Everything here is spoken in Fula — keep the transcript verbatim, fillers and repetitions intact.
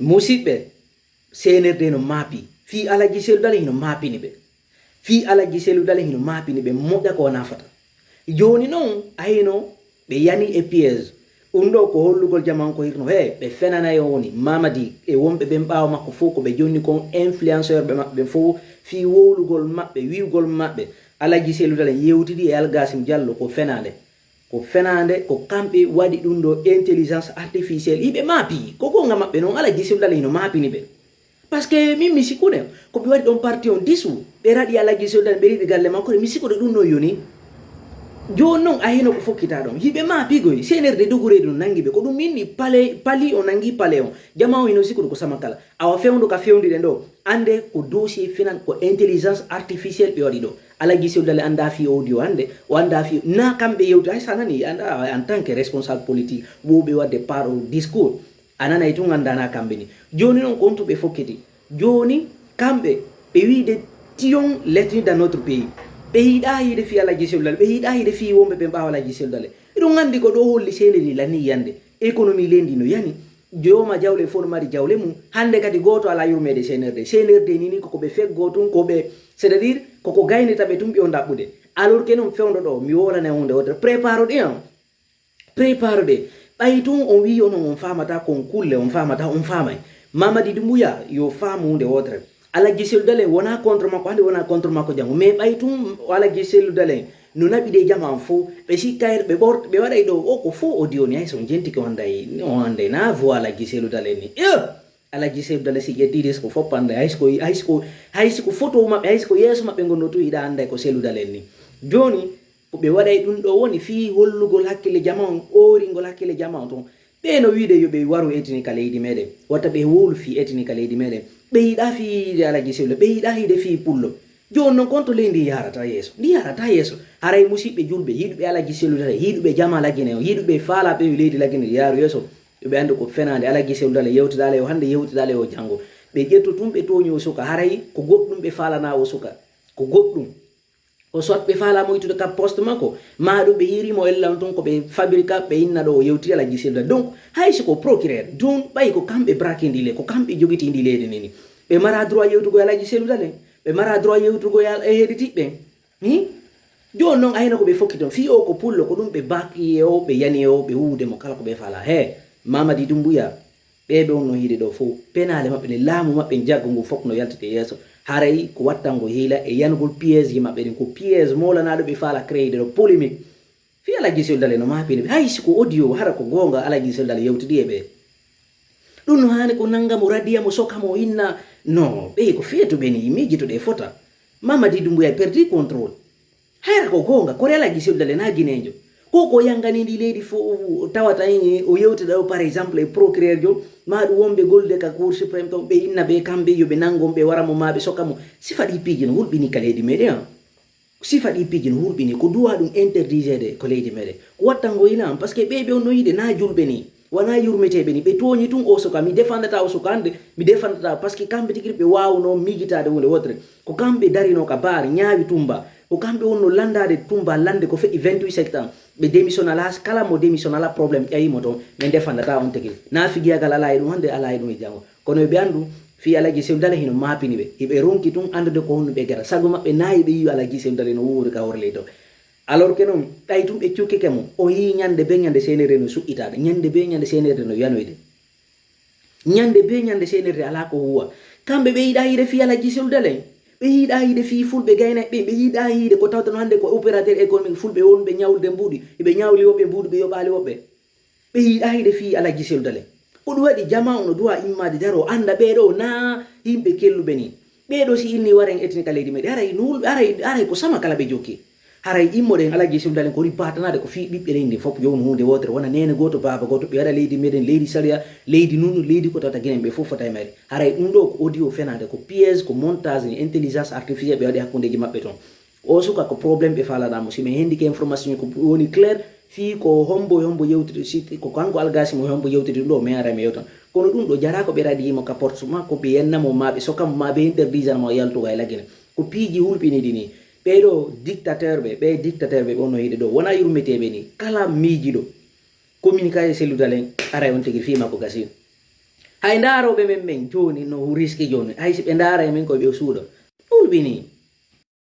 Musidɓe, C N R D no maapi. Fii Alhaji Cellou Dalein hino maapini ɓe. Fii Alhaji Cellou Dalein hino maapini ɓe moƴƴa ko wonaa fota. Jooni non, a hino ɓe yani e piège. Ɗum ɗo ko hollugol jaman ko hirno. He, ɓe fenanay on woni. Mamadi e wonɓe ɓen ɓaawo makko fof ko ɓe jonni kon influenceur ɓe maɓɓe ɓen fof fii wowlugol maɓɓe, wi'ugol maɓɓe. Alhaji Cellou Dalein yewtidi e Algasim Diallo ko fenaande. Ko fenaande, ko kamɓe waɗi ɗum ɗo intelligence artificielle. Hiɓe maapi. Ko goonga maɓɓe non, Alhaji Cellou Dalein hino maapini ɓe. Parce que min mi sikkude, ko ɓe waɗi ɗon parti on disu. Ɓe raɗi Alhaji Cellou Dalein, ɓe riiɓi galle makko, mi sikkude ɗum no yoni. Jooni non, a hino ko fokkita ɗon. Hiɓe maapi goy, C N R D dogureedu no nangi ɓe. Ko ɗum min ni pale, pali o nangi pale on. Jama on hino sikkude ko sama kala. Awa fewndo ka fewndi ɗen ɗo. Ande ko dossier finan, ko intelligence artificielle ɓe waɗi ɗo. Alhaji Cellou Dalein annda fii audio hannde, o annda fii, na kamɓe yewti, hay sa nani, annda en tant que responsable politique, wowɓe waɗde part au discours. A nanay tun annda na kamɓe ni. Jooni non ko honto ɓe fokkiti. Jooni kamɓe, ɓe wiide tiyon letni dans notre pays. Ɓe yiɗa yiide fii Alhaji Cellou Dalein, ɓe yiɗa yiide fii wonɓe ɓe ɓaawa Alhaji Cellou Dalein. Hiɗon anndi ko ɗo holli C N R D lannii yande. Économie leydi no yani. Jooma jawle fof no mari jawle mum. Hannde kadi gooto alaa yurmeede C N R D. C N R D ni, ni koko ɓe feggoo tun, ko ɓe, c'est-à-dire, koko gaynita ɓe tun ɓe o ndaɓɓude. Alors que non fewndo ɗo, mi wolane hunde wotere. Prépare ɗi an. Prépare ɗe. Ɓay tun on wi'i onon on faamata kon kulle, on faamata, on faamay. Mamadi Doumbouya, yo faamu hunde wotere. Alhaji Cellou Dalein wona contre makko hannde, wona contre makko janngo. Mais ɓay tun Alhaji Cellou Dalein no naɓi ɗe jama on fof. Ɓe sikkay, ɓe ɓorti, ɓe waɗay ɗo, o ko fof o diwoni, hay so on jentike on anday, on anday na voix Alhaji Cellou Dalein ni. Eh! Alhaji Cellou Dalein si ƴetti ɗes ko fof anday, hay so ko, hay so ko, hay so ko photo maɓɓe, hay so ko yeeso maɓɓe ngonno tun hiɗa anday ko Cellou Dalein ni. Jooni, ko ɓe waɗay ɗum ɗo woni fii hollugol hakkille jama on, ooringol hakkille jama on ton. Ɓe no wiide yo ɓe waru etini ka leydi meɗen. Wata ɓe wowlu fii etini ka leydi meɗen. Ɓe yiɗa fii yiide Alhaji Cellou, ɓe yiɗa yiide fii pullo. Jooni non kon to leydi ndi yahrata yeeso. Ndi yahrata yeeso. Haray musiɓɓe julɓe, yiɗuɓe Alhaji Cellou Dalein, yiɗuɓe jama Lagine on, yiɗuɓe faala ɓe leydi Lagine ndi yaaru yeeso. Yo ɓe anndu ko fenaande. Alhaji Cellou Dalein yewtidaale o hannde, yewtidaale o janngo. Ɓe ƴettu tun ɓe tooñi o suka. Haray ko goɗɗum ɓe faalana o suka. Ko goɗɗum. Ko soit ɓe faala moytude ka poste makko, ma ɗum ɓe yiiri mo ella on tun ko ɓe fabrika, ɓe inna ɗo o yewti Alhaji Cellou Dalein. Donc, hay si ko procureur, donc ɓay ko kamɓe brakindi le, ko kamɓe jogitindi leydi ndi ni. Ɓe mara droit yewtugol Alhaji Cellou Dalein, ɓe mara droit yewtugol e heɗitiɓɓe. Hi? Jooni non ayna ko ɓe fokki ton. Fii o ko pullo, ko ɗum ɓe baki e o, ɓe yani e o, ɓe wuwude mo kala ko ɓe faala. He, Mamadi Doumbouya, ɓee ɓe wonno hiide ɗo fow, penaale maɓɓe ɗe laamu maɓɓe njaggu ngu fof no yaltiti e yeeso. Haray ko wattango hiila e yanugol piège ji maɓɓe ɗin, ko piège moolanaaɗo ɓe faala créer ɗo polémique. Fii Alhaji Cellou Dalein no maapini ɓe, hay si ko audio, hara ko goonga Alhaji Cellou Dalein yewtidi e ɓe. Ɗum no haani ko nanga mo, radiya mo, soka mo, inna. No, ɓe ko feetuɓe ni, miijito ɗe fota. Mamadi Doumbouya perdi contrôle. Hayra ko goonga, ko Alhaji Cellou Dalein na gineejo. Ko ko yangani ndi leydi fof tawata en o yewtida ɗo, par exemple, e procureur jo, ma ɗum wonɓe gollude ka Cour suprême ton, ɓe inna ɓe kamɓe yo ɓe nangon ɓe wara mo ma ɓe soka mo. Sifa ɗi piiji no hulɓini ka leydi meɗen an. Sifa ɗi piiji no hulɓini, ko duwa ɗum interdisede ko leydi meɗen. Ko wattango ina an, parce que ɓe ɓe on no yiide na julɓe ni. Wona yurmeteeɓe ni, ɓe tooñi tun o suka, mi defandata o suka hannde, mi defandata, parce que kamɓe tigi ɓe waawno miijitaade huunde wotere. Ko kamɓe darinoo ka baar, ñaawi Tumba. Ko kamɓe wonno lanndaade Tumba lannde ko feƴƴi vingt-huit septembre. Ɓe démissionnala, kala mo démissionnala problème ƴawi mo toon, min defandata on tigi. Na figiyagal alaa e ɗum hannde, alaa e ɗum e janngo. Kono yo ɓe anndu, fii Alhaji Cellou Dalein hino maapini ɓe. Hiɓe ronki tun anndude ko honno ɓe gera. Sago maɓɓe na e ɓe yi'u Alhaji Cellou Dalein no wuuri ka hoore leydi o. Alors que non, ɓay tun ɓe cukkike mo, o yii ñande be ñande C N R D no suɓɓitaade, ñande be ñande C N R D no yanoyde. Ñande be ñande C N R D alaa ko huwa. Kamɓe ɓe yiɗa yiide fii Alhaji Cellou Dalein. Ɓe yiɗa yiide fii fulɓe gaynaaɓe ɓe, ɓe yiɗa yiide ko tawata no hannde ko opérateur économique fulɓe wonɓe ñawlude mbuuɗi. Ɓe ñawli woɓɓe mbuuɗi, ɓe yoɓaali woɓɓe. Ɓe yiɗa yiide fii Alhaji Cellou Dalein. Ko ɗum waɗi jama on no duwa immaade daro annda ɓee ɗo na yimɓe kelluɓe ni. Ɓee ɗo si inni waren etini ka leydi meɗen, haray no hulɓe, haray, haray ko sama kala ɓe jokki. Haray immoɗen Alhaji Cellou Dalein ko ri batanaade ko fii ɓiɓɓe leydi ndin fof, yo won huunde wootere, wona neene gooto, baaba gooto, ɓe waɗa leydi meɗen, leydi sariya, leydi nunɗo, leydi ko tawata Ginen ɓe fof fota e mayre. Haray ɗum ɗo ko audio fenaande, ko piège, ko montage, ni intelligence artificielle ɓe waɗi hakkundeji maɓɓe toon. O suka ko problème ɓe faalana mo. Si min hendike information ko woni clair, fii ko hombo e hombo yewtidi, si ko kanko Algasi mo e hombo yewtidi ɗum ɗo, mi ara mi yewtan. Kono ɗum ɗo jaraa ko ɓe raɗi mo ka porte makko, ɓe yenna mo, ma ɓe soka mo, ma ɓe interdisana mo yaltugo e Lagine. Ko piiji hulɓiniɗi ni. Ɓee ɗo dictateur ɓe, ɓe dictateur ɓe, ɓe wonno hiide ɗo, wona yurmeteeɓe ni. Kala miijiɗo communication Cellou Dalein, aray on tigi fii makko gasi. Hay ndaarooɓe men men jooni no riski jooni, hay si ɓe ndaara e men koye ɓe suuɗo, hulɓinii.